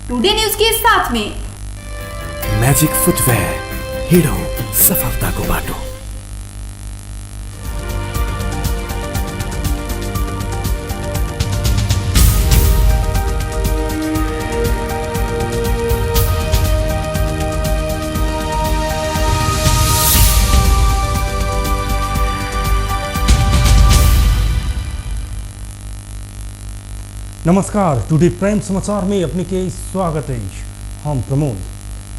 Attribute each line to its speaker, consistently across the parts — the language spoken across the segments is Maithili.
Speaker 1: टुडे न्यूज के साथ में।
Speaker 2: मैजिक फुटवेयर, हिँडौँ सफलताको बाटो।
Speaker 3: नमस्कार, टुडे प्राइम समाचार में अपने के स्वागत अछि। हम प्रमोद।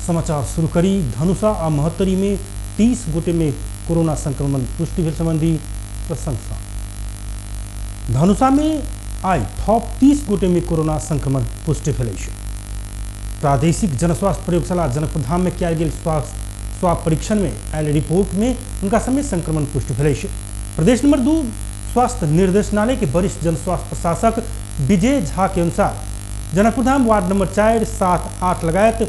Speaker 3: समाचार शुरू करी धनुषा आ महोत्तरी में 30 गोटे में कोरोना संक्रमण पुष्टि भेल संबंधी प्रशंसा। धनुषा में आइ थप 30 गोटे में कोरोना संक्रमण पुष्टि भेल अछि। प्रादेशिक जनस्वास्थ्य प्रयोगशाला जनकपुरधाम में कयल गेल स्वाब परीक्षण में आयल रिपोर्ट में हुनका समेत संक्रमण पुष्टि भेल अछि। प्रदेश नंबर 2 स्वास्थ्य निर्देशनालय के वरिष्ठ जनस्वास्थ्य प्रशासक विजय झा के अनुसार जनकपुरधाम वार्ड नंबर 4, 7, 8 लगायत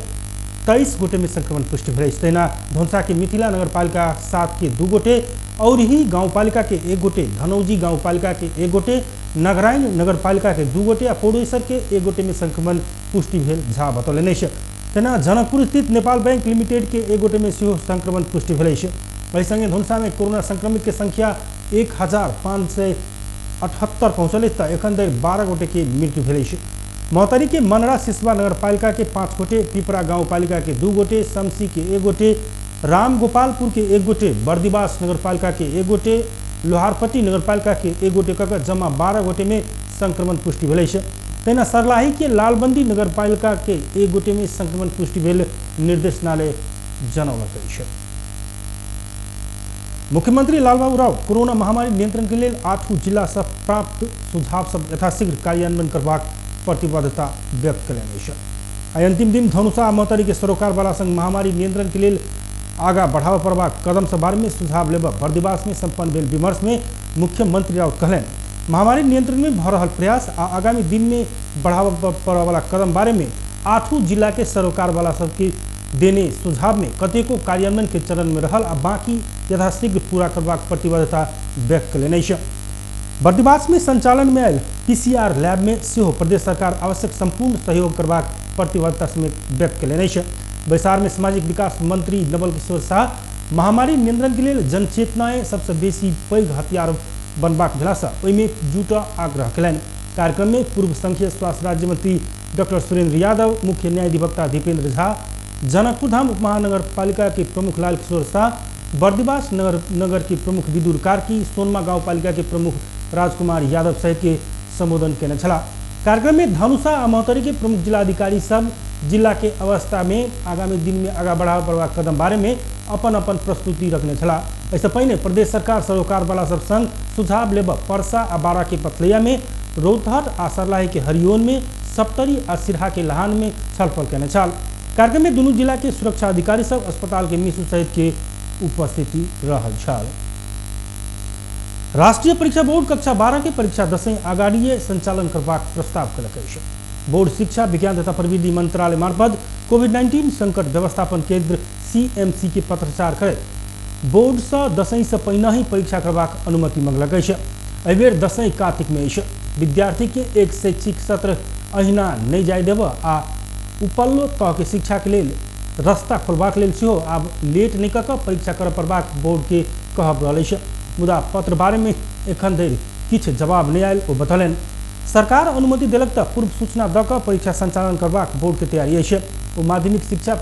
Speaker 3: 23 गोटे में संक्रमण पुष्टि भेल अछि। तहिना धनुषा के मिथिला नगरपालिका 7 के 2 गोटे, और ही गाउँपालिका के 1 गोटे, धनौजी गाउँपालिका के 1 गोटे, नगराइन नगरपालिका के 2 गोटे आ पौडेश्वर के 1 गोटे में संक्रमण पुष्टि भेल झा बतौलनि अछि। तहिना जनकपुर स्थित नेपाल बैंक लिमिटेड के 1 गोटे में सेहो संक्रमण पुष्टि भेल अछि। एहि संगे धनुषा में कोरोना संक्रमित के संख्या 1578 पहुँचल अछि तऽ एखन धरि 12 गोटे के मृत्यु भेल अछि। महोत्तरी के मनरा सिसवा नगरपालिका के 5 गोटे, पिपरा गाउँपालिका के 2 गोटे, शमसी के 1 गोटे, रामगोपालपुर के 1 गोटे, बर्दिवास नगरपालिका के 1 गोटे, लोहारपट्टी नगरपालिका के 1 गोटे कऽ जमा 12 गोटे में संक्रमण पुष्टि भेल अछि। तहिना सर्लाही के लालबंदी नगरपालिका के 1 गोटे में संक्रमण पुष्टि भेल निर्देशनालय जनौलक अछि। मुख्यमंत्री लालबाबू राउत कोरोना महामारी नियंत्रण के लेल 8 जिला सँ प्राप्त सुझाव सब यथाशीघ्र कार्यान्वयन करबाक प्रतिबद्धता व्यक्त कयलनि अछि। आइ अंतिम दिन धनुषा आ महोत्तरी के सरोकारवाला संग महामारी नियंत्रण के लेल आगा बढ़ावा पड़बाक कदम सब बारे में सुझाव लेबऽ बर्दिवास में संपन्न भेल विमर्श में मुख्यमंत्री राउत कहलनि, महामारी नियंत्रण में भऽ रहल प्रयास आ आगामी दिन में बढ़ावा पड़यवाला कदम बारे में 8 जिला के सरोकारवाला सबके देने सुझाव में कतेको कार्यान्वयन के चरण में रहल आ बाकी यथाशीघ्र पूरा करबाक प्रतिबद्धता व्यक्त कयलनि अछि। बर्दिवास में संचालन में आयल पीसीआर लैब में सेहो प्रदेश सरकार आवश्यक संपूर्ण सहयोग करबाक प्रतिबद्धता समेत व्यक्त कयलनि अछि। बैसार में सामाजिक विकास मंत्री नवल किशोर शाह महामारी नियंत्रण के लेल जनचेतनाएं सबसे बेसी पैघ हथियार बनबाक भेलासँ ओहिमे जुटऽ आग्रह कयलनि। कार्यक्रम में पूर्व संघीय स्वास्थ्य राज्य मंत्री डॉक्टर सुरेंद्र यादव, मुख्य न्यायाधिवक्ता दीपेंद्र झा, जनकपुरधाम उपमहानगरपालिका के प्रमुख लाल किशोर शाह, बर्दिवास नगर के प्रमुख विदुर कार्की, सोनमा गाउँपालिका के प्रमुख राजकुमार यादव सहित के संबोधन केने छलाह। कार्यक्रम में धनुषा आ महोत्तरी के प्रमुख जिलाधिकारी सब जिला के अवस्था में आगामी दिन में आगा बढ़ावा पड़बाक कदम बारे में अपन अपन प्रस्तुति रखने छलाह। एहिसँ पहिने प्रदेश सरकार सरोकारवाला सब संग सुझाव लेबऽ परसा आ बारा के पथलैया में, रौतहट आ सर्लाही के हरिओन में, सप्तरी आ सिरहा के लहान में छलफल केने छल। कार्यक्रम में दुनू जिला के सुरक्षा अधिकारी सब, अस्पताल के मिसू सहित के उपस्थिति रहल छल। राष्ट्रीय परीक्षा बोर्ड कक्षा 12 के परीक्षा दसैं अगाडिए संचालन करबाक प्रस्ताव कयलक अछि। बोर्ड शिक्षा विज्ञान तथा प्रविधि मंत्रालय मार्फत कोविड-19 संकट व्यवस्थापन केंद्र सीएमसी के पत्राचार करैत बोर्ड सँ दसैं सँ पहिने ही परीक्षा करबाक अनुमति मंगलक अछि। एहिबेर दसैं कार्तिक में अछि। विद्यार्थी के एक शैक्षिक सत्र अहिना नहि जाय देबऽ आ उपल्लो तह के शिक्षा के लेल रास्ता खोलबाक लेल सेहो आब लेट नहि कऽ कऽ परीक्षा करऽ पड़बाक बोर्ड के कहब रहल अछि। मुदा पत्र बारे में एखन धरि किछु जवाब नहि आयल ओ बतौलनि। सरकार अनुमति देलक तऽ पूर्व सूचना दऽ कऽ परीक्षा संचालन करबाक बोर्ड के तैयारी अछि। ओ माध्यमिक शिक्षा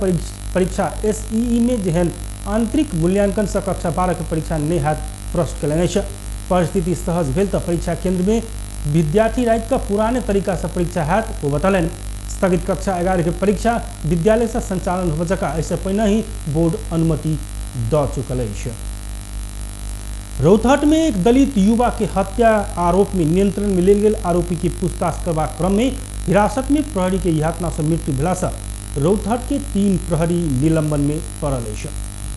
Speaker 3: परीक्षा एसईई में जेहन आंतरिक मूल्यांकन सँ कक्षा 12 के परीक्षा नहि हैत प्रश्न कयलनि अछि। परिस्थिति सहज भेल तऽ परीक्षा केंद्र में विद्यार्थी राखि कऽ पुराने तरीका सँ परीक्षा हैत ओ बतौलनि। स्थगित कक्षा 11 के परीक्षा विद्यालय सँ संचालन होबय जकाँ एहिसँ पहिने ही बोर्ड अनुमति दऽ चुकल अछि। रौतहट में एक दलित युवा के हत्या आरोप में नियंत्रण में लेल गेल आरोपी के पूछताछ करबाक क्रम में हिरासत में प्रहरी के यातना से मृत्यु भेला से रौतहट के 3 प्रहरी निलंबन में पड़ल अछि।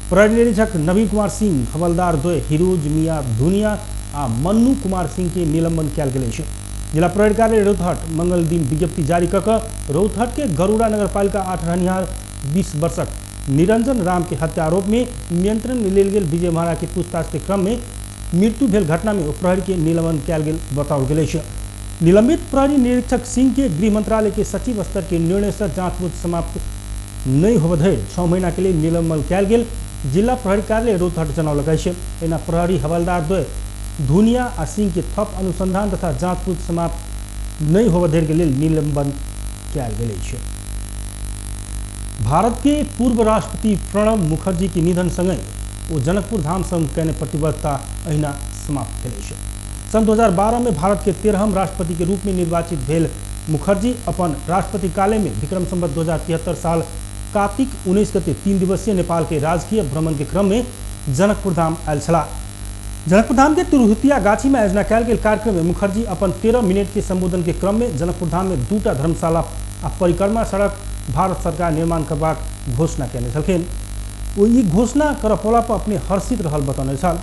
Speaker 3: प्रहरी निरीक्षक नवीन कुमार सिंह, हवलदार द्वय हिरोज मिया धुनिया आ मन्नू कुमार सिंह के निलंबन कयल गेल अछि। जिला प्रहरी कार्यालय रौतहट मंगल दिन विज्ञप्ति जारी कऽ कऽ रौतहट के गरुड़ा नगरपालिका 8 रहनिहार 20 वर्षक निरंजन राम के हत्या आरोप में नियंत्रण में लेल गेल विजय महाराज के पूछताछ के क्रम में मृत्यु भेल घटना में ओ प्रहरी के निलंबन कयल गेल बताओल गेल अछि। निलंबित प्रहरी निरीक्षक सिंह के गृह मंत्रालय के सचिव स्तर के निर्णय से जाँचबूझ समाप्त नहि होबय धरि 6 महीना के लेल निलंबन कयल गेल जिला प्रहरी कार्यालय रौतहट जनौलक अछि। एना प्रहरी हवलदार द्वय धुनिया आ सिंह के थप अनुसंधान तथा जाँचबूझ समाप्त नहि होबय धरि के लेल निलंबन कयल गेल अछि। भारत के पूर्व राष्ट्रपति प्रणब मुखर्जी के निधन संगहि ओ जनकपुर धाम संग कयने प्रतिबद्धता अहिना समाप्त भेल अछि। सन 2012 में भारत के 13म राष्ट्रपति के रूप में निर्वाचित भेल मुखर्जी अपन राष्ट्रपति काले में विक्रम संवत 2073 साल कार्तिक 19 गते 3 दिवसीय नेपाल के राजकीय भ्रमण के क्रम में जनकपुर धाम आयल छलाह। जनकपुर धाम के तिरहुतिया गाछी में आयोजना कयल गेल कार्यक्रम में मुखर्जी अपन 13 मिनट के संबोधन के क्रम में जनकपुर धाम में 2टा धर्मशाला आ परिक्रमा सड़क भारत सरकार निर्माण करबाक घोषणा कयने छलखिन। ओ ई घोषणा करऽ पौला पर अपने हर्षित रहल बतौने छल।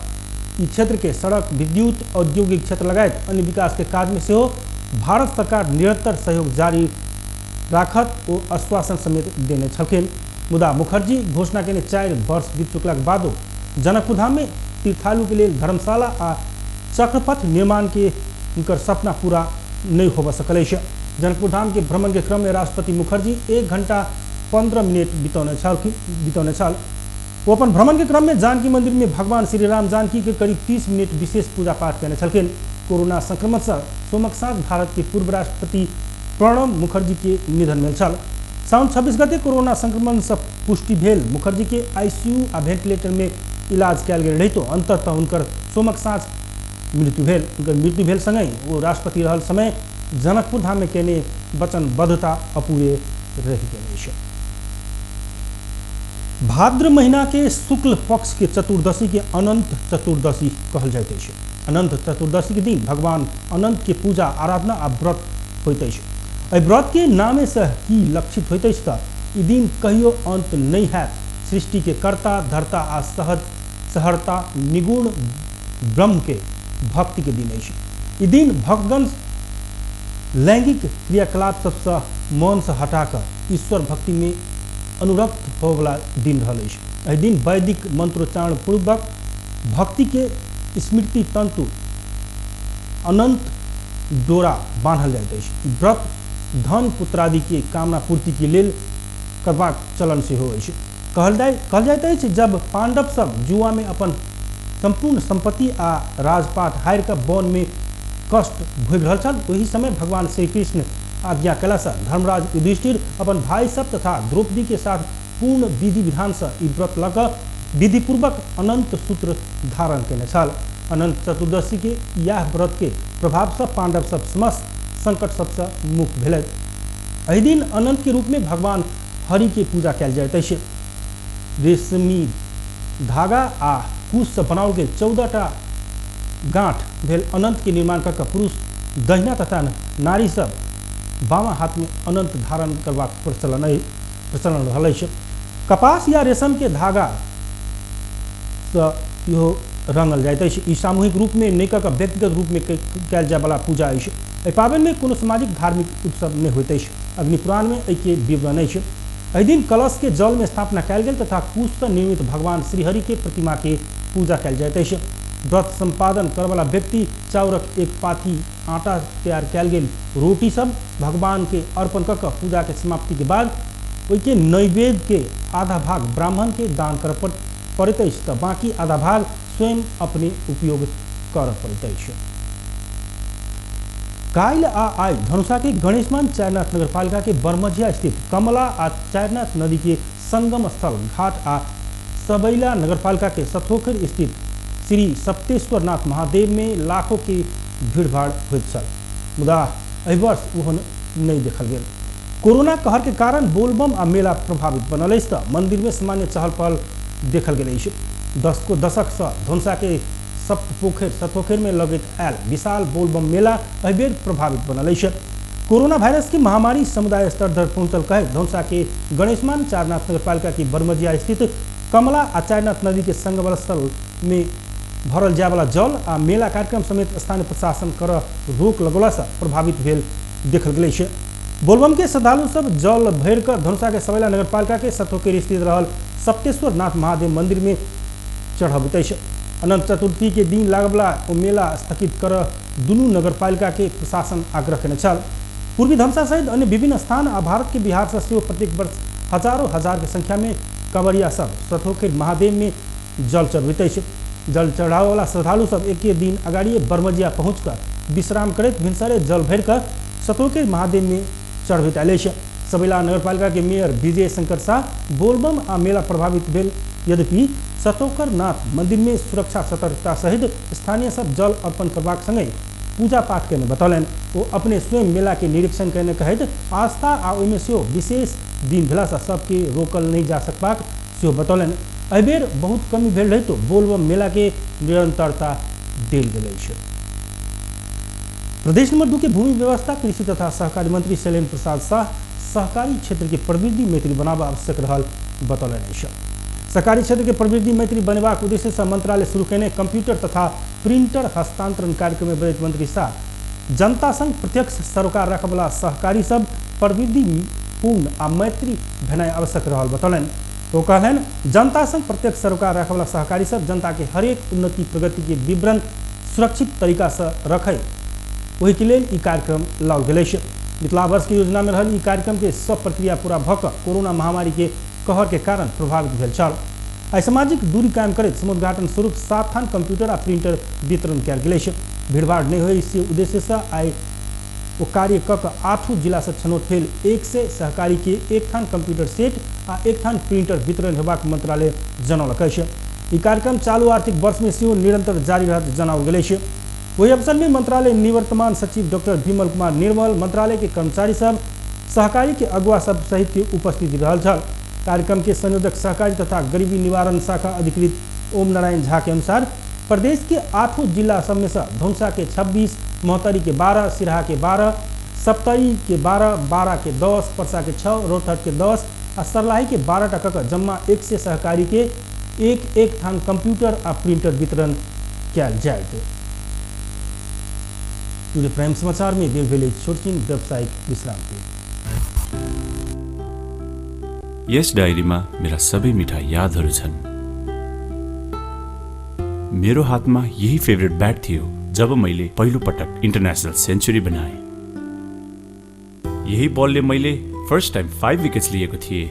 Speaker 3: ई क्षेत्र के सड़क, विद्युत, औद्योगिक क्षेत्र लगायत अन्य विकास के काज में सेहो भारत सरकार निरंतर सहयोग जारी राखत ओ आश्वासन समेत देने छलखिन। मुदा मुखर्जी घोषणा केने 4 वर्ष बीत चुकलाक बादो जनकपुर धाम में तीर्थालु के लेल धर्मशाला आ चक्रपथ निर्माण के हुनकर सपना पूरा नहीं होबऽ सकल अछि। जनकपुर धाम के भ्रमण के क्रम में राष्ट्रपति मुखर्जी 1 घंटा 15 मिनट बितौने छल। वो अपन भ्रमण के क्रम में जानकी मंदिर में भगवान श्री राम जानकी के करीब 30 मिनट विशेष पूजा पाठ करने छलखिन। कोरोना संक्रमण से सोमक साथ भारत के पूर्व राष्ट्रपति प्रणब मुखर्जी के निधन भेल छल। साउन 26 गते कोरोना संक्रमण से पुष्टि भेल मुखर्जी के आईसीयू आ वेंटिलेटर में इलाज कयल गेल रहितो अंततः हुनकर सोमक साँझ मृत्यु भेल। हुनकर मृत्यु भेल संगहि वो राष्ट्रपति रहल समय जनकपुर धाम में केने वचनबद्धता अपूरे रहि गेल अछि। भाद्र महीना के शुक्ल पक्ष के चतुर्दशी के अनंत चतुर्दशी कहल जाइत अछि। अनंत चतुर्दशी के दिन भगवान अनंत के पूजा आराधना आ व्रत होइत अछि। एहि व्रत के नामे से की लक्षित होइत अछि त ई दिन कहियो अंत नहीं हैत। सृष्टि के कर्ता धर्ता आ सहज सहरता निगुण ब्रह्म के भक्ति के दिन अछि। ई दिन भक्तगण लैंगिक क्रियाकलाप सबसँ मन से हटाकर ईश्वर भक्ति में अनुरक्त होवला दिन रहल अछि। एहि दिन वैदिक मंत्रोच्चारण पूर्वक भक्ति के स्मृति तंतु अनंत डोरा बान्हल जाइत अछि। व्रत धन पुत्रादि के कामना पूर्ति के लेल करबाक चलन सेहो अछि। कहल जाइत अछि जब पांडव सब जुआ में अपन संपूर्ण संपत्ति आ राजपाट हारि कऽ वन में कष्ट भोगि रहल छल, ओहि समय भगवान श्री कृष्ण आज्ञा कयला से धर्मराज युधिष्ठिर अपन भाई सब तथा द्रौपदी के साथ पूर्ण विधि विधान से ई व्रत लऽ कऽ विधिपूर्वक अनंत सूत्र धारण कयने छल। अनंत चतुर्दशी के यह व्रत के प्रभाव से पांडव सब समस्त संकट सबसे मुक्त भेलथि। एहि दिन अनंत के रूप में भगवान हरि के पूजा कयल जाइत अछि। रेशमी धागा आ कुश से बनाओल गेल 14टा गांठ भेल अनंत के निर्माण कऽ कऽ पुरुष दहिना तथा नारी सब बामा हाथ में अनंत धारण करबाक प्रचलन रहल अछि। कपास या रेशम के धागा से इहो रंगल जाइत अछि। ई सामूहिक रूप में नहि कऽ कऽ व्यक्तिगत रूप में कयल जायवला पूजा अछि। एहि पाबनि में कोनो सामाजिक धार्मिक उत्सव नहि होइत अछि। अग्निपुराण में एहिके विवरण अछि। एहि दिन कलश के जल में स्थापना कयल गेल तथा कुश से निर्मित भगवान श्रीहरि के प्रतिमा के पूजा कयल जाइत अछि। व्रत संपादन करवला व्यक्ति चाउरक एक पाथी आटा तैयार कयल गेल रोटी सब भगवान के अर्पण कऽ कऽ पूजा के समाप्ति के बाद ओहिके नैवेद्य के आधा भाग ब्राह्मण के दान करऽ पड़ैत अछि तऽ बाकी आधा भाग स्वयं अपने उपयोग करऽ पड़ैत अछि। काल्हि आ आइ धनुषा के गणेशमान चारनाथ नगरपालिका के बरमझिया स्थित कमला आ चारनाथ नदी के संगम स्थल घाट आ सबैला नगरपालिका के सथोखर स्थित श्री सप्तेश्वर नाथ महादेव में लाखों के भीड़भाड़ होइत छल, मुदा एहि वर्ष ओहन नहीं देखल गेल। कोरोना कहर के कारण बोलबम आ मेला प्रभावित बनल अछि तऽ मंदिर में सामान्य चहल पहल देखल गेल अछि। दशको दशक से धनुषा के सप्तपोखर सतोखर में लगैत आयल विशाल बोलबम मेला एहि बेर प्रभावित बनल अछि। कोरोना वायरस की महामारी समुदाय स्तर धरि पहुंचल कहैत धनुषा के गणेशमान चारनाथ नगरपालिका की बरमजिया स्थित कमला आ चारनाथ नदी के संगम स्थल में भरल जायवला जल आ मेला कार्यक्रम समेत स्थानीय प्रशासन कर रोक लगौला से प्रभावित भेल देखल गेल अछि। बोलबम के श्रद्धालु सब जल भरि कऽ धनुषा के सबैला नगरपालिका के सतोखर स्थित रहल सप्तेश्वर नाथ महादेव मंदिर में चढ़बैत अछि। अनंत चतुर्थी के दिन लागवला ओ मेला स्थगित कर दुनू नगरपालिका के प्रशासन आग्रह केने छल। पूर्वी धनुषा सहित अन्य विभिन्न स्थान आ भारत के बिहार से सेहो प्रत्येक वर्ष हजारों हजार के संख्या में कंवरिया सब सतोखर महादेव में जल चढ़बैत अछि। जल चढ़ावे श्रद्धालु सब एक दिन अगाड़िए बरमजिया पहुँचकर विश्राम करैत भिनसरे जल भरिकर सतोखर महादेव में चढ़बैत आयल अछि। सबैला नगरपालिका के मेयर विजय शंकर शाह बोलबम आ मेला प्रभावित भेल, यद्यपि सतोखर नाथ मंदिर में सुरक्षा सतर्कता सहित स्थानीय सब जल अर्पण करबाक संगे पूजा पाठ केने बतौलनि। ओ अपने स्वयं मेला के निरीक्षण केने कहैत आस्था आ ओहिमे सेहो विशेष दिन भेलासँ सबके रोकल नहि जा सकबाक सेहो बतौलनि। एहिबेर बहुत कमी भेल रहितो बोलबम मेला के निरंतरता देल गेल अछि। प्रदेश नंबर 2 के भूमि व्यवस्था कृषि तथा सहकारी मंत्री शैलेन्द्र प्रसाद शाह सहकारी क्षेत्र के प्रवृद्धि मैत्री बनाबऽ आवश्यक रहल बतौलनि अछि। सहकारी क्षेत्र के प्रवृद्धि मैत्री बनेबाक उद्देश्य से मंत्रालय शुरू केने कंप्यूटर तथा प्रिंटर हस्तांतरण कार्यक्रम में बजैत मंत्री शाह जनता संग प्रत्यक्ष सरोकार रखबला सहकारी सब प्रवृद्धि पूर्ण आ मैत्री भेनाइ आवश्यक रहल बतौलनि। ओ कहलनि जनता संग प्रत्यक्ष सरोकार रखबला सहकारी सब जनता के हरेक उन्नति प्रगति के विवरण सुरक्षित तरीका से रखे ओहि के लेल ई कार्यक्रम लाओल गेल अछि। मिथिला वर्ष के योजना में रहल ई कार्यक्रम के सब प्रक्रिया पूरा भऽ कऽ कोरोना महामारी के कहर के कारण प्रभावित भेल छल। आइ सामाजिक दूरी कायम करैत समुद्घाटन स्वरूप 7 थान कंप्यूटर आ प्रिंटर वितरण कयल गेल अछि। भीड़भाड़ नहि होय से उद्देश्य से आइ ओ कार्य कऽ कऽ 8 जिला से छनौट भेल 100 सहकारी के 1 थान कंप्यूटर सेट आ 1 थान प्रिंटर वितरण हेबाक मंत्रालय जनौलक अछि। ई कार्यक्रम चालू आर्थिक वर्ष में सेहो निरंतर जारी रहत जनाओल गेल अछि। ओहि अवसर में मंत्रालय निवर्तमान सचिव डॉक्टर विमल कुमार निर्मल, मंत्रालय के कर्मचारी सब, सहकारी के अगुआ सब सहित के उपस्थिति रहल छल। कार्यक्रम के संयोजक सहकारी तथा गरीबी निवारण शाखा अधिकृत ओम नारायण झा के अनुसार प्रदेश के 8 जिला सब में से धनुषा के 26, महोत्तरी के 12, सिराहा के 12, सप्तरी के 12, 12 के 10, परसा के 6, रौतहट के 10 आ सर्लाही के 12 टका का जम्मा 100 सहकारी के 1-1 थान कंप्यूटर आ प्रिंटर वितरण कयल जायत। टुडे प्राइम समाचार में देर भेल छोटकिन व्यावसायिक विश्राम के।
Speaker 1: यस डायरीमा मेरा सबै मिठा यादहरू छन्। मेरो हातमा यही फेभरेट ब्याट थियो जब मैले पहिलो पटक इन्टरनेसनल सेन्चुरी बनाएँ। यही बलले मैले फर्स्ट टाइम 5 विकेट्स लिएको थिएँ।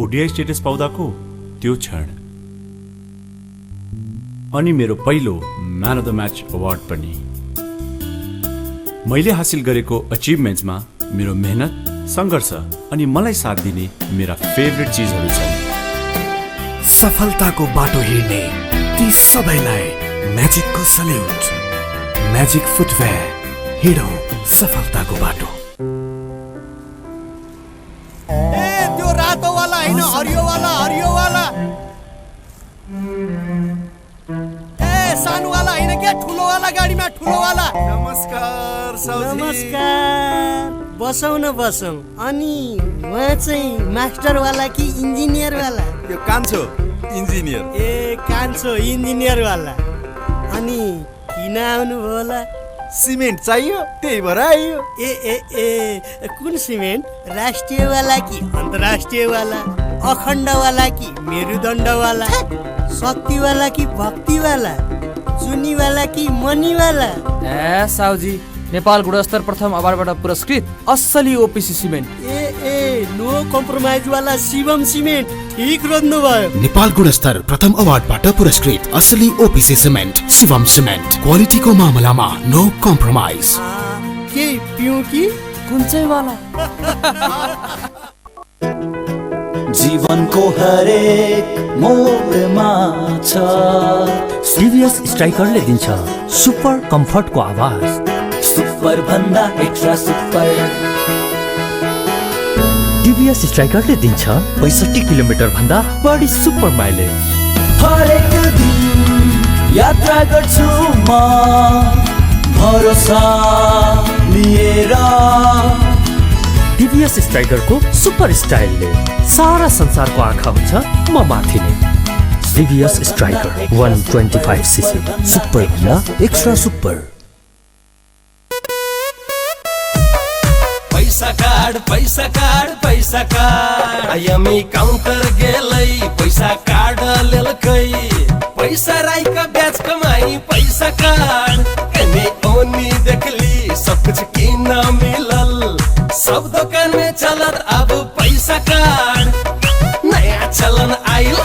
Speaker 1: ओडिआई स्टेटस पाउँदाको त्यो क्षण अनि मेरो पहिलो man of the match award पनि। मैले हासिल गरेको अचिभमेन्ट्समा मेरो मेहनत, सङ्घर्ष अनि मलाई साथ दिने मेरा फेभरेट चिजहरू छन्।
Speaker 2: सफलताको बाटो हिँड्ने ती सबैलाई म्याजिकको सल्युट। म्याजिक फुटवेयर, हिँडौँ सफलताको बाटो।
Speaker 4: ए त्यो रातो वाला हैन, हरियो वाला, हरियो वाला। ए सानो वाला हैन के, ठुलो वाला गाडीमा, ठुलो वाला।
Speaker 5: नमस्कार साउजी।
Speaker 6: नमस्कार, बसौँ न बसौँ। अनि उहाँ चाहिँ मास्टर वाला कि इन्जिनियर वाला?
Speaker 5: यो कान्छो इन्जिनियर।
Speaker 6: ए कान्छो इन्जिनियर वाला। अनि किन आउनुभयो होला?
Speaker 5: सिमेन्ट चाहियो त्यही भएर आइयो।
Speaker 6: ए ए ए कुन सिमेन्ट? राष्ट्रिय वाला कि अन्तर्राष्ट्रिय वाला? अखण्ड वाला कि मेरुदण्ड वाला? शक्ति वाला कि भक्ति वाला? चुनी वाला कि मनी वाला?
Speaker 7: ए साउजी, नेपाल गुणस्तर प्रथम अवार्डबाट पुरस्कृत असली ओपिसी सिमेन्ट।
Speaker 6: ए ए नो कम्प्रोमाइज वाला शिवम सिमेन्ट, ठिक रोज्नु भयो।
Speaker 2: नेपाल गुणस्तर प्रथम अवार्डबाट पुरस्कृत असली ओपिसी सिमेन्ट, शिवम सिमेन्ट। क्वालिटीको मामलामा नो कम्प्रोमाइज।
Speaker 6: के पिउँ कि
Speaker 7: कुन चाहिँ वाला?
Speaker 8: जीवनको हरेक मोडमा छ
Speaker 9: सिरियस स्ट्राइकरले दिन्छ सुपर कम्फर्टको आवाज,
Speaker 8: सुपर भन्दा एक्स्ट्रा सुपर।
Speaker 9: टिभीएस स्ट्राइकरले दिन्छ 65 किलोमिटर भन्दा बढी सुपर माइलेज।
Speaker 8: हरेक दिन यात्रा गर्छु म भरोसा लिएर।
Speaker 9: टिभीएस स्ट्राइकरको सुपर स्टाइलले सारा संसारको आँखा हुन्छ म माथि नै। टिभीएस स्ट्राइकर 125 सीसी, सुपर भन्दा एक्स्ट्रा सुपर।
Speaker 10: पैसा कार्ड, पैसा कार्ड, पैसा कार्ड। आइएमई काउंटर गेलै, पैसा कार्ड लेलकै। पैसा राई का ब्याज कमाई पैसा कार्ड। कने ओनी देखली सब कुछ की ना मिलल, सब दुकान में चलत अब पैसा कार्ड। नया चलन आइल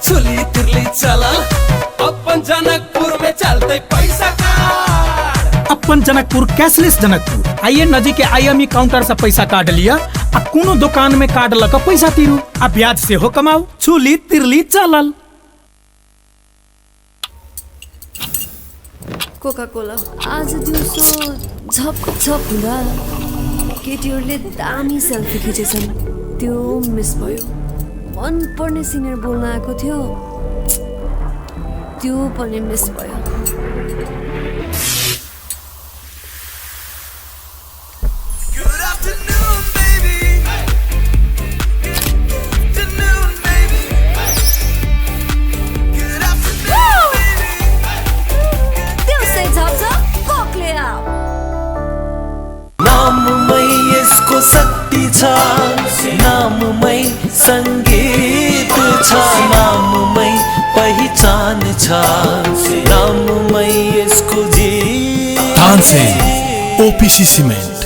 Speaker 10: चुली तिरली चलल, अपन जनकपुर में चलते पैसा कार्ड।
Speaker 11: अपन जनकपुर कैशलेस जनकपुर। आइए नजीक के आईएमई काउंटर से पैसा कार्ड लिया आ कोनो दुकान में कार्ड लग पैसा तीरू आ ब्याज से हो कमाओ। चुली तिरली चलल।
Speaker 12: कोका कोला आज दिउँसो झप झप हुँदा केटीहरूले दामी सेल्फी खिचेछन्, त्यो मिस भयो। मनपर्ने सिनियर बोल्न आएको थियो, त्यो पनि मिस भयो।
Speaker 8: नाममै यसको शक्ति छ, नाममै संगीत छ, नाममै पहिचान छ, नाममै यसको जीवन।
Speaker 2: Tansen OPC cement.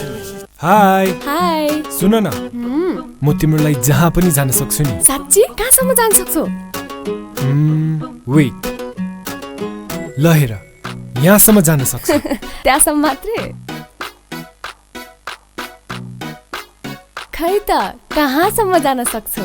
Speaker 13: Hi
Speaker 12: hi,
Speaker 13: सुन न, म तिम्रो लागि जहाँ पनि जान सक्छु नि।
Speaker 12: साँच्ची? कहाँसम्म जान सक्छौ?
Speaker 13: वेट, ल हेर, यहाँसम्म जान सक्छु।
Speaker 12: त्यहाँसम्म मात्रै? खै त कहाँसम्म जान सक्छौ?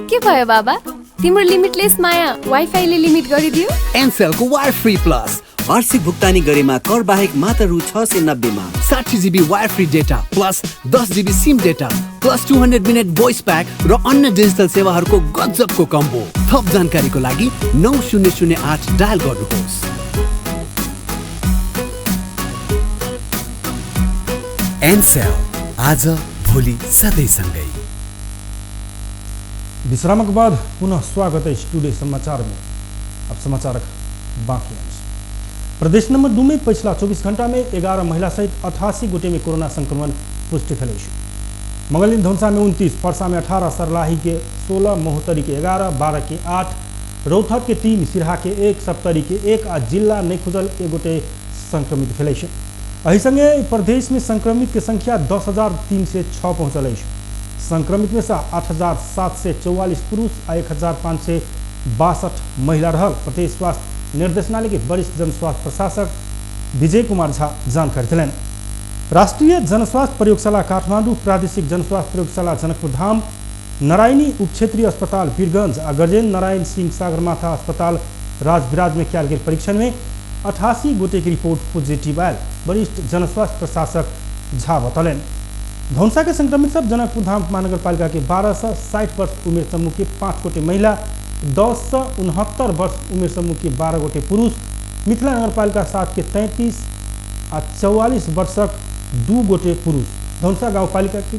Speaker 12: के भयो बाबा, तिम्रो लिमिटलेस माया वाइफाईले लिमिट गरिदियो?
Speaker 4: एनसेलको वायर फ्री प्लस वार्षिक भुक्तानी गरेमा कर बाहेक मात्र रु 690 मा 60 GB wire free data plus 10 GB SIM data plus 200 minute voice pack र अन्य डिजिटल सेवाहरूको गजबको कम्बो। थप जानकारीको लागि 9008 डायल गर्नुहोस्।
Speaker 2: एनसेल आज भोलि सधैँ सँगै।
Speaker 3: विश्रामक बाद पुनः स्वागत है टुडे समाचार में। अब समाचारक बाकी अंश। प्रदेश नंबर 2 में पिछला 24 घंटा में 11 महिला सहित 88 गोटे में कोरोना संक्रमण पुष्टि भेल अछि। मंगलदिन धनुषा में 29, परसा में 18, सरलाही के 16, महोत्तरी के 11, 12 के 8, रौतहट के 3, सिरहा के 1, सप्तरी के 1 आ जिला नहीं खुजल 1 गोटे संक्रमित भेल अछि। एहि संगे प्रदेश में संक्रमित के संख्या 10,306 पहुँचल अछि। संक्रमित में से 8,744 पुरुष आ 1,562 महिला रहल। प्रदेश स्वास्थ्य निर्देशनालय के वरिष्ठ जनस्वास्थ्य प्रशासक विजय कुमार झा जानकारी दिलनि। राष्ट्रीय जनस्वास्थ्य प्रयोगशाला काठमांडू, प्रादेशिक जनस्वास्थ्य प्रयोगशाला जनकपुर धाम, नारायणी उपक्षेत्रीय अस्पताल वीरगंज आ गजेन्द्र नारायण सिंह सागरमाथा अस्पताल राजविराज में कयल गेल परीक्षण में 88 गोटे के रिपोर्ट पॉजिटिव आयल। वरिष्ठ जनस्वास्थ्य प्रशासक झा बतौलनि। धनुषा के संक्रमित सब जनकपुर धाम महानगरपालिका के 12 से 60 वर्ष उमेर समूह के 5 गोटे महिला, 10 से 69 वर्ष उमेर समूह के 12 गोटे पुरुष, मिथिला नगरपालिका 7 के 33 आ 44 वर्षक 2 गोटे पुरुष, धनुषा गाउँपालिका के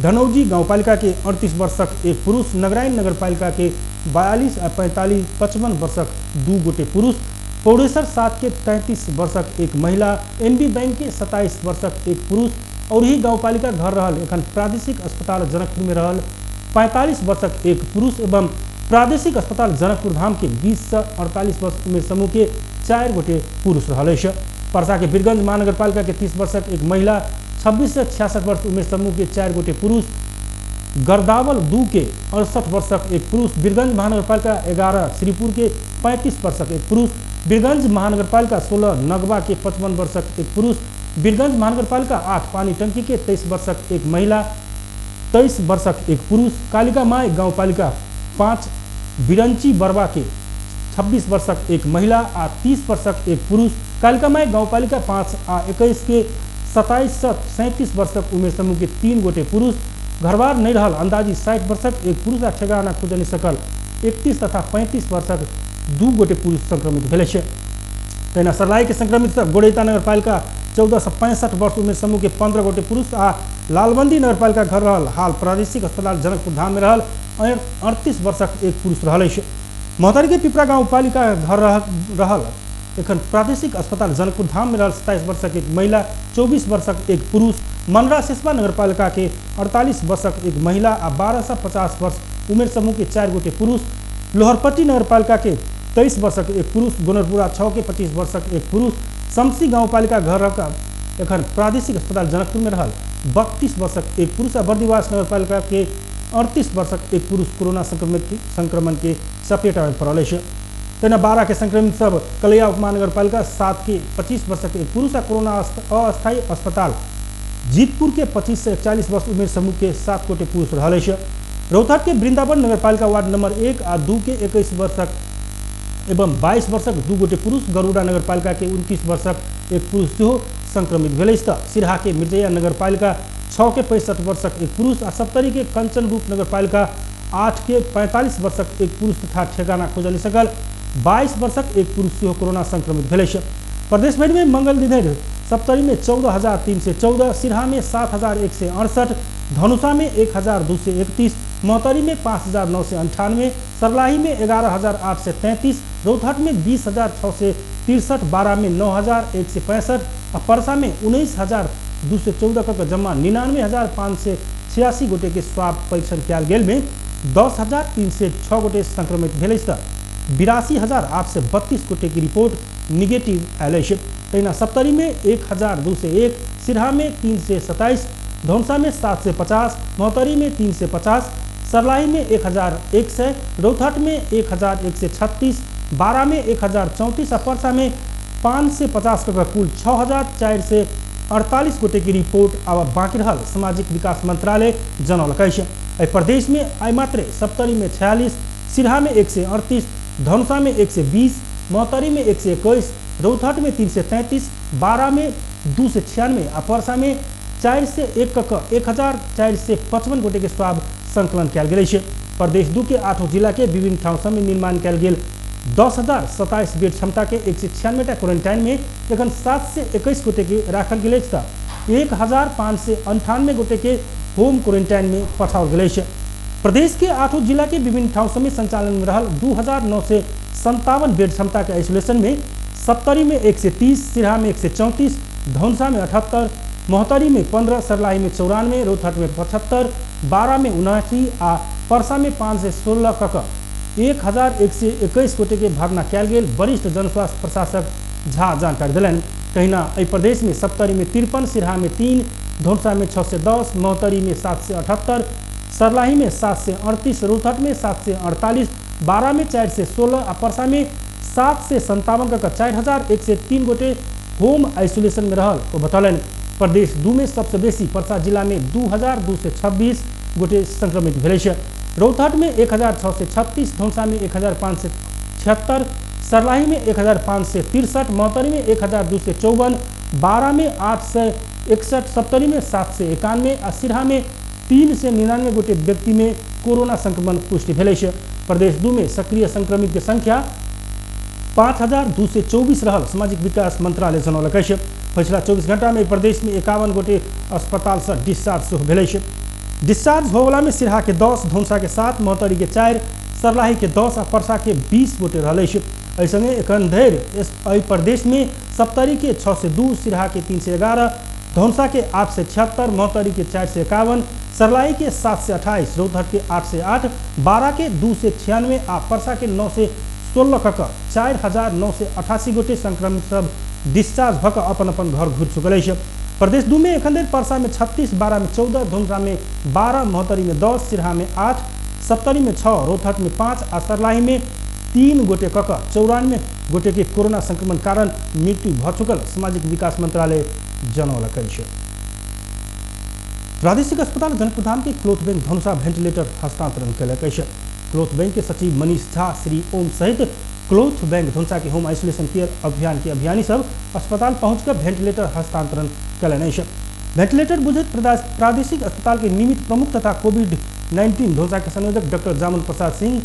Speaker 3: धनौजी गाउँपालिका के 38 वर्षक 1 पुरुष, नगरायण नगरपालिका के 42 आ 45 55 वर्षक 2 गोटे पुरुष, पौड़ेसर 7 के 33 वर्षक 1 महिला, एनबी बैंक के 27 वर्षक 1 पुरुष और ही गाउँपालिका घर रहल एखन प्रादेशिक अस्पताल जनकपुर में रहल 45 वर्षक 1 पुरुष एवं प्रादेशिक अस्पताल जनकपुर धाम के 20 से 48 वर्ष उमेर समूह के 4 गोटे पुरुष रहल अछि। परसा के वीरगंज महानगरपालिका के 30 वर्षक 1 महिला, 26 से 66 वर्ष उमेर समूह के 4 गोटे पुरुष, गर्दावल 2 के 68 वर्षक 1 पुरुष, वीरगंज महानगरपालिका 11 श्रीपुर के 35 वर्षक 1 पुरुष, वीरगंज महानगरपालिका 16 नगवा के 55 वर्षक 1 पुरुष, वीरगंज महानगरपालिका 8 पानी टंकी के 23 वर्षक 1 महिला, 23 वर्षक 1 पुरुष, कालिका माई गाउँपालिका 5 बिरंची बरवा के 26 वर्षक 1 महिला आ 30 वर्षक 1 पुरुष, कालिका माई गाउँपालिका 5 आ 21 के 27 से 37 वर्षक उमेर समूह के 3 गोटे पुरुष, घरबार नहीं रहल अंदाजी 60 वर्षक 1 पुरुष आ ठेगाना खुजनि सकल 31 तथा 35 वर्षक 2 गोटे पुरुष संक्रमित भेल अछि। तहिना सर्लाही के संक्रमित सब गोड़ैता नगरपालिका 14 से 65 वर्ष उमेर समूह के 15 गोटे पुरुष आ लालबंदी नगरपालिका घर रहल हाल प्रादेशिक अस्पताल जनकपुर धाम में रहल 38 वर्षक 1 पुरुष रहल अछि। महोत्तरी के पिपरा गाउँपालिका घर रहल एखन प्रादेशिक अस्पताल जनकपुर धाम में रहल 27 वर्षक 1 महिला, 24 वर्षक 1 पुरुष, मनरा सिसवा नगरपालिका के 48 वर्षक 1 महिला आ 12 से 50 वर्ष उमेर समूह के 4 गोटे पुरुष, लोहरपट्टी नगरपालिका के 23 वर्षक एक पुरुष, गोनरपुरा 6 के 25 वर्षक एक पुरुष, शमसी गाउँपालिका घर एखन प्रादेशिक अस्पताल जनकपुर में रहल 32 वर्षक एक पुरुष आ बर्दिवास नगरपालिका के 38 वर्षक एक पुरुष कोरोना संक्रमण के चपेटा में पड़ल अछि। तहिना 12 के संक्रमित सब कलैया उपमहानगरपालिका 7 के 25 वर्षक एक पुरुष आ कोरोना अस्थायी अस्पताल जीतपुर के 25 से 41 वर्ष उमेर समूह के 7 गोटे पुरुष रहल अछि। रौतहट के वृंदावन नगरपालिका वार्ड नंबर 1 आ 2 के 21 वर्षक एवं 22 वर्षक 2 गोटे पुरुष, गरुड़ा नगरपालिका के 29 वर्षक एक पुरुष सेहो संक्रमित भेल अछि। त सिरहा के मिर्जैया नगरपालिका 6 के 65 वर्षक एक पुरुष आ सप्तरी के कंचनरूप नगरपालिका 8 के 45 वर्षक एक पुरुष तथा ठेगाना खोजल नहि सकल 22 वर्षक एक पुरुष सेहो कोरोना संक्रमित भेल अछि। प्रदेशभरि में मंगल दिन धरि सप्तरी में 14,314, सिरहा में 7,168, धनुषा में 1,231, महोत्तरी में 5,998, सर्लाही में 11,833, रौतहट में 20,663, बारा में 9,165 आ परसा में 19,214 क जम्मा 99,586 गोटे के स्वाब परीक्षण कयल गेल में 10,306 गोटे संक्रमित भेल अछि। त 82,832 गोटे की रिपोर्ट निगेटिव आयल अछि। तहिना सप्तरी में 1,201, सिरहा में 327, धनुषा में 750, महोत्तरी में 350, सर्लाही में 1,100, रौतहट में 1,136, बारा में 1,034 आ परसा में 550 क कुल 6,448 गोटे की रिपोर्ट आब बाँकी रहल सामाजिक विकास मंत्रालय जनौलक अछि। एहि प्रदेश में आइ मात्रे सप्तरी में 46, सिरहा में 138, धनुषा में 120, महोत्तरी में 121, रौतहट में 333, बारा में 296 आ परसा में 401 क 1,455 गोटे के स्वाब संकलन कयल गेल अछि। प्रदेश 2 के 8 जिला के विभिन्न ठाउँ सब में निर्माण कयल गेल 10,027 बेड क्षमता के 196 टा क्वारेंटाइन में एखन 721 गोटे के राखल गेल अछि। त 1,598 गोटे के होम क्वारेंटाइन में पठाओल गेल अछि। प्रदेश के 8 जिला के विभिन्न ठाउँ सब में संचालन में रहल 2,957 बेड क्षमता के आइसोलेशन में सप्तरी में 130, सिरहा में 134, धनुषा में 78, महोत्तरी में 15, सर्लाही में 94, रौतहट में 75, बारा में 79 आ परसा में 516 क 1,121 गोटे के भर्ना कयल गेल वरिष्ठ जनस्वास्थ्य प्रशासक झा जानकारी देलनि। तहिना एहि प्रदेश में सप्तरी में 53, सिरहा में 3, धनुषा में 610, महोत्तरी में 778, सर्लाही में 738, रौतहट में 748, बारा में 416 आ परसा में 757 क 4,103 गोटे होम आइसोलेशन में रहल ओ बतौलनि। प्रदेश 2 में सबसे बेसी परसा जिला में 2,226 गोटे संक्रमित भेल अछि। रौतहट में 1,636, धनुषा में 1,576, सर्लाही में 1,563, महोत्तरी में 1,254, बारा में 861, सप्तरी में 791 आ सिरहा में 399 गोटे व्यक्ति में कोरोना संक्रमण पुष्टि भेल अछि। प्रदेश 2 में सक्रिय संक्रमित के संख्या 5,224 रहल सामाजिक विकास मंत्रालय जनौलक अछि। पछिला 24 घंटा में प्रदेश में 51 गोटे अस्पताल से डिस्चार्ज सेहो भेल अछि। डिस्चार्ज होवला में सिरहा के 10, धनुषा के 7, महोत्तरी के 4, सर्लाही के 10 आ परसा के 20 गोटे रहल अछि। एहि संगे एखन धरि एहि प्रदेश में सप्तरी के 602, सिरहा के 311, धनुषा के 876, महोत्तरी के 451, सर्लाही के 728, रौतहट के 808, बारा के 296 आ परसा के 916 क 4,988 गोटे संक्रमित सब डिस्चार्ज भऽ कऽ अपन अपन घर घुरि चुकल अछि। प्रदेश 2 में एखन धरि परसा में 36, बारा में 14, धनुषा में 12, महोत्तरी में 10, सिरहा में 8, सप्तरी में 6, रौतहट में 5 आ सर्लाही में 3 गोटे क 94 गोटे के कोरोना संक्रमण कारण मृत्यु भऽ चुकल सामाजिक विकास मंत्रालय जनौलक अछि। प्रादेशिक अस्पताल जनकपुरधाम के क्लोथ बैंक धनुषा वेंटिलेटर हस्तांतरण कयलक अछि। क्लोथ बैंक के सचिव मनीष झा, श्री ओम सहित क्लोथ बैंक धनुषा के होम आइसोलेशन केयर अभियान के अभियानी सब अस्पताल पहुंचकर वेंटिलेटर हस्तांतरण कयलनि अछि। वेंटिलेटर बुझैत प्रादेशिक अस्पताल के निमित्त प्रमुख तथा कोविड-19 धनुषा के संयोजक डॉक्टर जामुन प्रसाद सिंह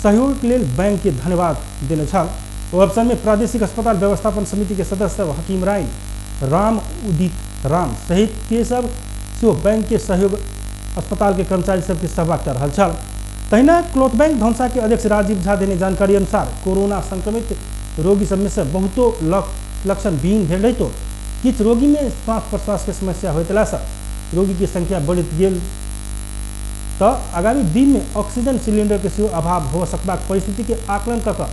Speaker 3: सहयोग के लेल बैंक के धन्यवाद देने छल। ओ अवसर में प्रादेशिक अस्पताल व्यवस्थापन समिति के सदस्य हकीम राय, राम उदित राम सहित के सब सेहो बैंक के सहयोग अस्पताल के कर्मचारी सबके सहभागिता रहल छल। तहिना क्लोथ बैंक धनुषा के अध्यक्ष राजीव झा देने जानकारी अनुसार कोरोना संक्रमित रोगी सब में से बहुतो लक्षणविहीन भेल रहितो किछु रोगी में श्वास प्रश्वास के समस्या होइत सँ रोगी के संख्या बढ़ैत गेल त आगामी दिन में ऑक्सीजन सिलिंडर के सेहो अभाव हो सकबाक परिस्थिति के आकलन क कऽ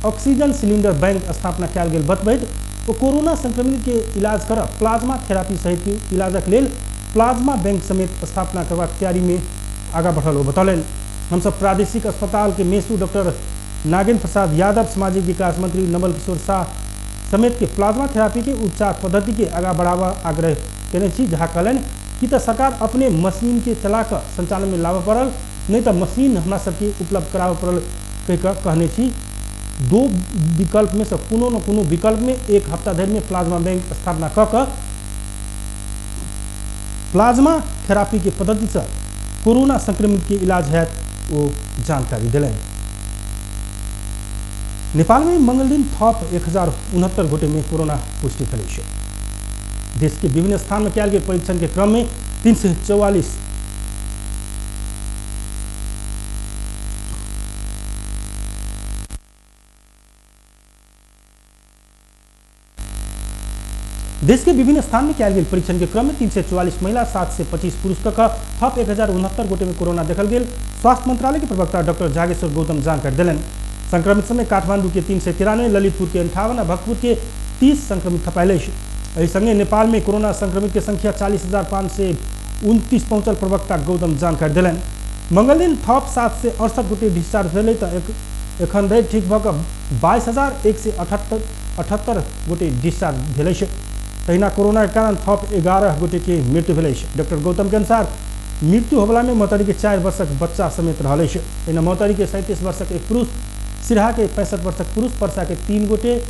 Speaker 3: ऑक्सीजन सिलिंडर बैंक स्थापना कयल गेल बतबैत ओ कोरोना संक्रमित के इलाज कर प्लाज्मा थेरापी सहित के इलाजक लेल प्लाज्मा बैंक समेत स्थापना करबाक तैयारी में आगा बढ़ल ओ बतौलनि। हमसब प्रादेशिक अस्पताल के मेसू डॉक्टर नागेन्द्र प्रसाद यादव, सामाजिक विकास मंत्री नवल किशोर शाह समेत के प्लाज्मा थेरापी के उपचार पद्धति के आगा बढ़ावा आग्रह केने छी। जहाँ कहलनि कि त सरकार अपने मशीन के चला कऽ संचालन में लाबऽ पड़ल, नहीं तो मशीन हमरा सबके उपलब्ध कराबऽ पड़ल कहि कऽ कहने छी। दो विकल्प में से कोनो न कोनो विकल्प में एक हफ्ता धरि में प्लाज्मा बैंक स्थापना कऽ कऽ प्लाज्मा थेरापी के पद्धति से कोरोना संक्रमित के इलाज हैत ओ जानकारी देलनि। नेपाल में मंगल दिन थप 1069 गोटे में कोरोना पुष्टि भेल अछि। देश के विभिन्न स्थान में कयल गेल परीक्षण के क्रम में 344 देश के विभिन्न स्थान में कयल गेल परीक्षण के क्रम में 344 महिला 725 पुरुष क थप 1069 गोटे में कोरोना देखल गेल। स्वास्थ्य मंत्रालय के प्रवक्ता डॉक्टर जागेश्वर गौतम जानकारी देलनि। संक्रमित समय काठमांडू के 393, ललितपुर के 58 आ भक्तपुर के 30 संक्रमित थपायल अछि। एहि संगे नेपाल में कोरोना संक्रमित के संख्या 40,529 पहुंचल प्रवक्ता गौतम जानकारी देलनि। मंगल दिन थप 768 गोटे डिस्चार्ज भेलै त एखन धरि ठीक भऽ कऽ 22,178 गोटे डिस्चार्ज भेल अछि। तहिना कोरोना के कारण थप 11 गोटे के मृत्यु भेल अछि। डॉक्टर गौतम के अनुसार मृत्यु होबला में महोत्तरी के 4 वर्षक बच्चा समेत रहल अछि। तहिना महोत्तरी के 37 वर्षक एक पुरुष, सिरहा के 65 वर्षक पुरुष, परसा के 3 गोटे,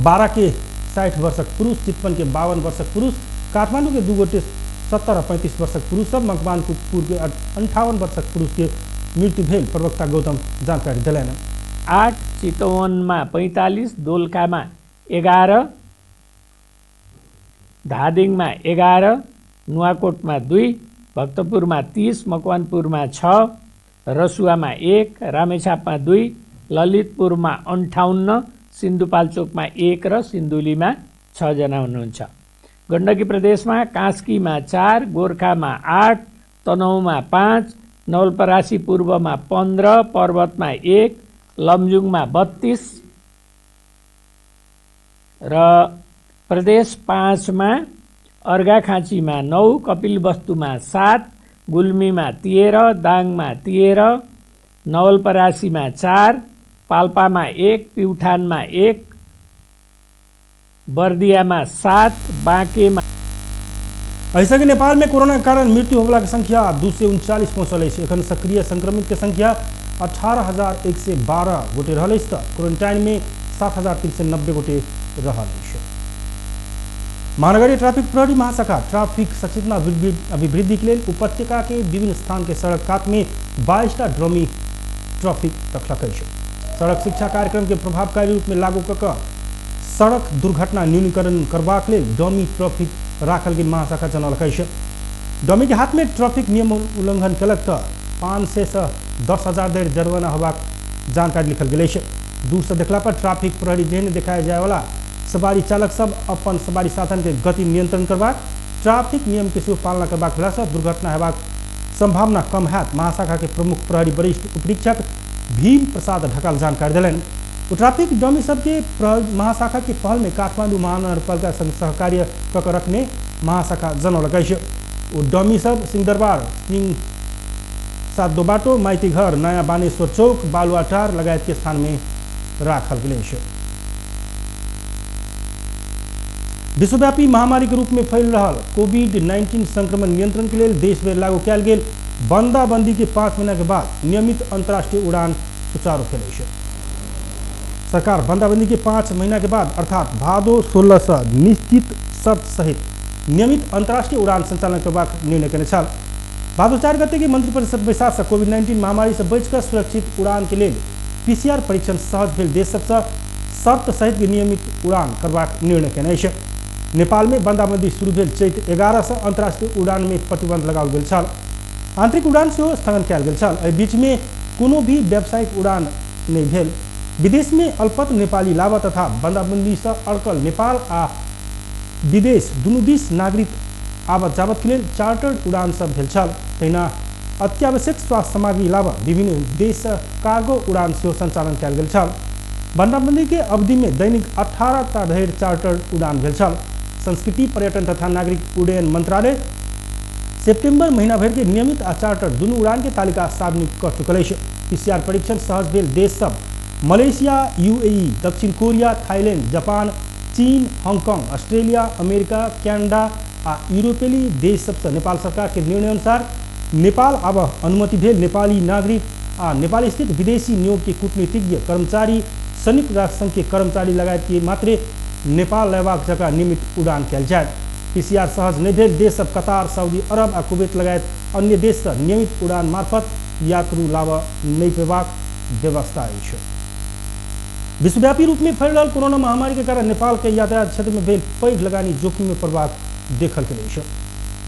Speaker 3: 12 के 60 वर्षक पुरुष, चितवन के 52 वर्षक पुरुष, काठमांडू के 2 गोटे 70 आ 35 वर्षक पुरुष सब, मकवानपुर के 58 वर्षक पुरुष के मृत्यु भेल प्रवक्ता गौतम जानकारी देलनि।
Speaker 14: 8, चितवनमा 45, दोलखामा 11, धादिङमा 11, नुवाकोटमा 2, भक्तपुरमा 30, मकवानपुरमा 6, रसुवामा 1, रामेछापमा 2, ललितपुरमा 58, सिन्धुपाल्चोकमा 1 र सिन्धुलीमा 6 जना हुनुहुन्छ। गण्डकी प्रदेशमा कास्कीमा 4, गोर्खामा 8, तनहुँमा 5, नवलपरासी पूर्वमा 15, पर्वतमा 1, लमजुङमा 32 र प्रदेश 5 मा अर्घाखाँचीमा 9, कपिलवस्तुमा 7, गुल्मीमा 13, दाङमा 13, नवलपरासीमा 4, पाल्पामा 1, प्युठानमा 1, बर्दियामा 7, बाँकेमा।
Speaker 3: ऐसा नेपाल में कोरोना के कारण मृत्यु होबला के संख्या 239 पहुंचल अछि। एखन सक्रिय संक्रमित के संख्या 18,112 गोटे रहल अछि त क्वारेंटाइन में 7,390 गोटे रहल अछि। महानगरीय ट्रैफिक प्रहरी महाशाखा ट्रैफिक सचेतना अभिवृद्धि के लेल उपत्यका के विभिन्न स्थान के सड़क कात में 22टा ड्रमी ट्रैफिक रखलक अछि। सड़क शिक्षा कार्यक्रम के प्रभावकारी रूप में लागू कऽ कऽ सड़क दुर्घटना न्यूनीकरण करबाक लेल डमी ट्रैफिक राखल गेल महाशाखा जनौलक अछि। डमी के हाथ में ट्रैफिक नियम उल्लंघन केलक तऽ 500 से 10,000 धरि जरिमाना होबाक जानकारी लिखल गेल अछि। दूर से देखला पर ट्रैफिक प्रहरी जेहन देखाय जाय वाला सवारी चालक सब अपन सवारी साधन के गति नियंत्रण करबाक, ट्रैफिक नियम के सेहो पालना करबाक भेलासँ दुर्घटना हेबाक संभावना कम हैत। महाशाखा के प्रमुख प्रहरी वरिष्ठ उपरीक्षक भीम प्रसाद ढकाल जानकारी देलनि। ओ ट्रैफिक डमी सबके महाशाखा के पहल में काठमांडू महानगरपालिका संग सहकार्य कऽ कऽ रखने महाशाखा जनौलक अछि। ओ डमी सब सिंहदरबार, सिंह सातो बाटो, माइतीघर, नयाँ बानेश्वर चौक, बालुवाटार लगायत के स्थान में राखल गेल अछि। विश्वव्यापी महामारी के रूप में फैल रहल कोविड-19 संक्रमण नियंत्रण के लेल देश भरि लागू कयल गेल बंदाबंदी के 5 महीना के बाद नियमित अंतर्राष्ट्रीय उड़ान सुचारू भेल अछि। सरकार बंदाबंदी के 5 महीना के बाद अर्थात भादो 16 से निश्चित शर्त सहित नियमित अंतर्राष्ट्रीय उड़ान संचालन करबाक निर्णय केने छल। भादो 4 गते के मंत्रिपरिषद बैसार से कोविड-19 महामारी से बचिकऽ सुरक्षित उड़ान के लेल पीसीआर परीक्षण सहज भेल देश सबसँ शर्त सहित के नियमित उड़ान करबाक निर्णय केने अछि। नेपाल में बंदाबंदी शुरू भेल चैत 11 से अंतर्राष्ट्रीय उड़ान में प्रतिबंध लगाओल गेल छल। आंतरिक उड़ान सेहो स्थगन कयल गेल छल। एहि बीच में कोनो भी व्यावसायिक उड़ान नहि भेल। विदेश में अल्पत नेपाली लाभ तथा बंदाबंदी से अड़कल नेपाल आ विदेश दुनू दिस नागरिक आवत जावत के लेल चार्टर्ड उड़ान सब भेल छल। तहिना अत्यावश्यक स्वास्थ्य सामग्री लाबऽ विभिन्न देश कार्गो उड़ान सेहो संचालन कयल गेल छल। बंदाबंदी के अवधि में दैनिक 18 टा धरि चार्टर उड़ान भेल छल। संस्कृति, पर्यटन तथा नागरिक उड्डयन मंत्रालय सितंबर महीना भर के नियमित आ चार्टर दुनू उड़ान के तालिका सार्वजनिक कर चुकल अछि। पीसीआर परीक्षण सहज भेल देश सब मलेशिया, यूएई, दक्षिण कोरिया, थाईलैंड, जापान, चीन, हांगकांग, ऑस्ट्रेलिया, अमेरिका, कनाडा आ यूरोपीय देश सबसँ नेपाल सरकार के निर्णय अनुसार नेपाल आब अनुमति भेल नेपाली नागरिक आ नेपाल स्थित विदेशी नियोग के कूटनीतिज्ञ कर्मचारी, संयुक्त राष्ट्र संघ के कर्मचारी लगायत के मात्रे नेपाल लेबाक जगह नियमित उड़ान कयल जायत। पीसीआर सहज नहि भेल देश सब कतार, सऊदी अरब आ कुवैत लगायत अन्य देशसँ नियमित उड़ान मार्फत यात्रु लाबऽ नहि पेबाक व्यवस्था अछि। विश्वव्यापी रूप में फैल रहल कोरोना महामारी के कारण नेपाल के यातायात क्षेत्र में भेल पैघ लगानी जोखिम में पड़बाक देखल गेल अछि।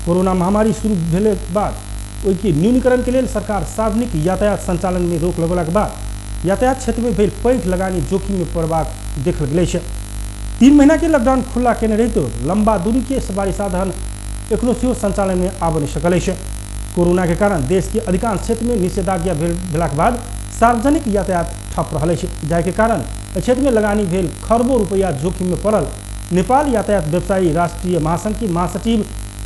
Speaker 3: कोरोना महामारी शुरू भेल बाद ओहिके न्यूनीकरण के लेल सरकार सार्वजनिक यातायात संचालन में रोक लगौलाक बाद यातायात क्षेत्र में भेल पैघ लगानी जोखिम में पड़बाक देखल गेल अछि। 3 महीना के लॉकडाउन खुला केने रहितो लंबा दूरी के सवारी साधन एखनो सेहो संचालन में आबि नहि सकल अछि। कोरोना के कारण देश के अधिकांश क्षेत्र में निषेधाज्ञा भेलाक बाद सार्वजनिक यातायात ठप रहल अछि, जाहि के कारण एहि क्षेत्र में लगानी भेल खरबों रुपया जोखिम में पड़ल नेपाल यातायात व्यवसायी राष्ट्रीय महासंघ के महासचिव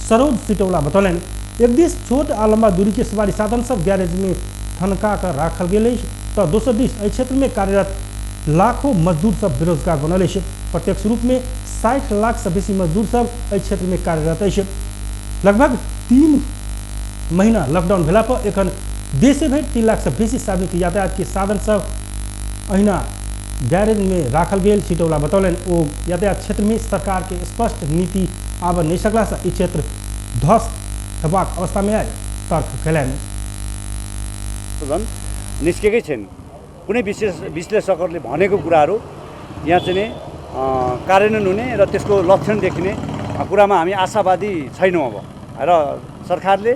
Speaker 3: सरोज सिटौला बतौलनि। एक दिस छोट आ लंबा दूरी के सवारी साधन सब गैरेज में थनका कर राखल गेल अछि तऽ दोसर दिस एहि क्षेत्र में कार्यरत लाखों मजदूर सब बेरोजगार बनल अछि। प्रत्यक्ष रूप में 60 लाख से बेसी मजदूर सब एहि क्षेत्र में कार्यरत अछि। लगभग 3 महीना लॉकडाउन भेला पर एखन देशे भरि 3 लाख से बेसी सार्वजनिक यातायात के साधन सब अहिना गैरेज में राखल गेल सिटौला बतौलनि। ओ यातायात क्षेत्र में सरकार के स्पष्ट नीति आबऽ नहि सकला से ई क्षेत्र ध्वस्त हेबाक अवस्था में आयल तर्क कयलनि।
Speaker 15: निस्केकै छैन। कुनै विशेष विश्लेषकहरूले भनेको कुराहरू यहाँ चाहिँ नि कार्यान्वयन हुने र त्यसको लक्षण देखिने कुरामा हामी आशावादी छैनौँ। अब र सरकारले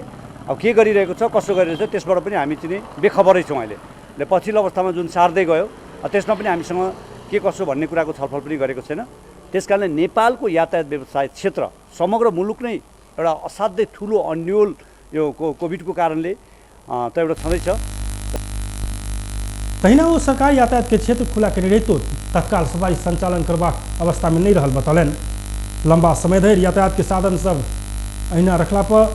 Speaker 15: अब के गरिरहेको छ, कसो गरिरहेको छ त्यसबाट पनि हामी चाहिँ बेखबरै छौँ। अहिले पछिल्लो अवस्थामा जुन सार्दै गयो त्यसमा पनि हामीसँग के कसो भन्ने कुराको छलफल पनि गरेको छैन। त्यस कारणले नेपालको यातायात व्यवसाय क्षेत्र समग्र मुलुक नै एउटा असाध्यै ठुलो अन्यल यो कोभिडको कारणले त एउटा छँदैछ।
Speaker 3: तहिना ओ सरकार यातायात के क्षेत्र खुला केने रहितो तत्काल सवारी संचालन करबाक अवस्था में नहीं रहल बतौलनि। लंबा समय धरि यातायात के साधन सब अहिना रखला पर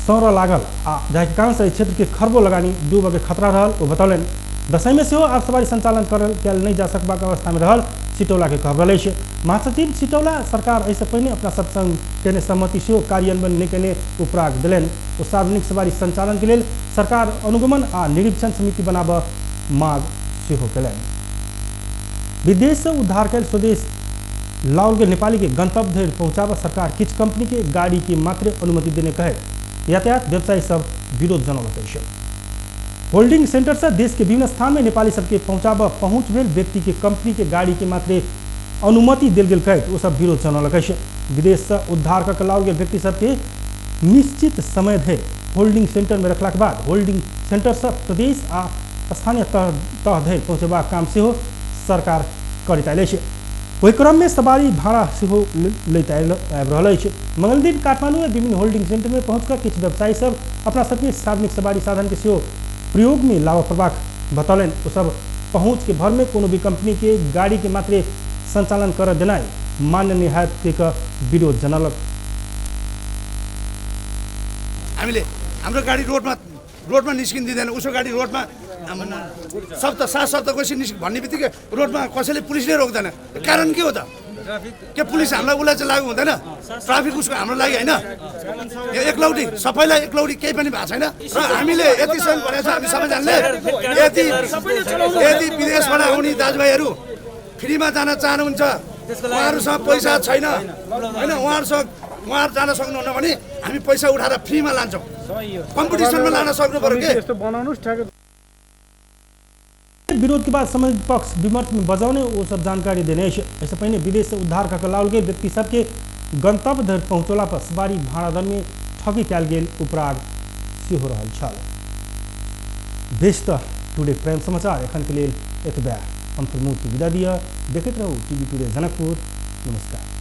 Speaker 3: सौर लागल आ जाहिके कारण से एहि क्षेत्र के खरबों लगानी डूबऽ के खतरा रहल ओ बतौलनि। दशैं में सेहो आब सवारी संचालन कयल नहि जा सकबाक अवस्था में रहल सिटौला के कहब रहल अछि। महासचिव सिटौला सरकार एहिसँ पहिने अपना सब संग केने सहमति सेहो कार्यान्वयन नहि केने उपराग देलनि। ओ सार्वजनिक सवारी संचालन के लेल सरकार अनुगमन आ निरीक्षण समिति बनाबऽ माग सेहो कयलनि। विदेश से उद्धार कयल स्वदेश लाओल गेल नेपाली के गंतव्य धरि पहुँचाबऽ सरकार किछु कंपनी के गाड़ी के मात्र अनुमति देने कहैत यातायात व्यवसायी सब विरोध जनौलक अछि। होल्डिंग सेंटर से देश के विभिन्न स्थान में नेपाली सबके पहुँचाबऽ पहुँच भेल व्यक्ति के कंपनी के गाड़ी के मात्र अनुमति देल गेल कहैत ओ सब विरोध जनौलक अछि। विदेश से उद्धार कऽ लाओल गेल व्यक्ति सबके निश्चित समय धरि होल्डिंग सेंटर में रखलाक बाद होल्डिंग सेंटर से प्रदेश आ स्थानीय तह धरि पहुँचेबाक काम सेहो सरकार करैत आयल अछि। ओहि क्रम में सवारी भाड़ा सेहो लैत आबि रहल अछि। मंगलदिन काठमांडू में विभिन्न होल्डिंग सेंटर में पहुँच कऽ किछु व्यवसायी सब अपना सबके सार्वजनिक सवारी साधन के सेहो प्रयोग में लाबऽ पड़बाक बतौलनि। ओ सब पहुँच के भर में कोनो भी कंपनी के गाड़ी के मात्रे संचालन कर देनाइ मान्य नहि होयत के विरोध जनौलक।
Speaker 16: हामीले हाम्रो गाडी रोडमा निस्किन दिँदैन, उसको गाडी रोडमा शब्द सात शब्द कसरी निस्क भन्ने बित्तिकै रोडमा कसैले पुलिसले रोक्दैन। कारण के हो त? के पुलिस हामीलाई उसलाई चाहिँ लागु हुँदैन? ट्राफिक उसको हाम्रो लागि होइन, यो एकलौटी सबैलाई एकलौटी केही पनि भएको छैन। र हामीले यतिसम्म भनेको छ हामी सबैजनाले, यदि विदेशबाट आउने दाजुभाइहरू फ्रीमा जान चाहनुहुन्छ, उहाँहरूसँग पैसा छैन होइन, उहाँहरू जान सक्नुहुन्न भने हामी पैसा उठाएर फ्रीमा लान्छौँ, कम्पिटिसनमा लान सक्नु पर्यो के।
Speaker 3: विरोध के बाद संबंधित पक्ष विमर्श में बजाउने वो सब जानकारी देने अछि। एहिसँ पहिने विदेश से उद्धार कऽ लाओल गेल व्यक्ति सबके गंतव्य धरि पहुँचौला पर सवारी भाड़ा दर में ठगी कयल गेल उपराग सेहो रहल छल। बेस तऽ टुडे प्राइम समाचार एखन के लेल एतबे। हम प्रमोद के विदा दिअ। देखैत रहू टीवी टुडे जनकपुर। नमस्कार।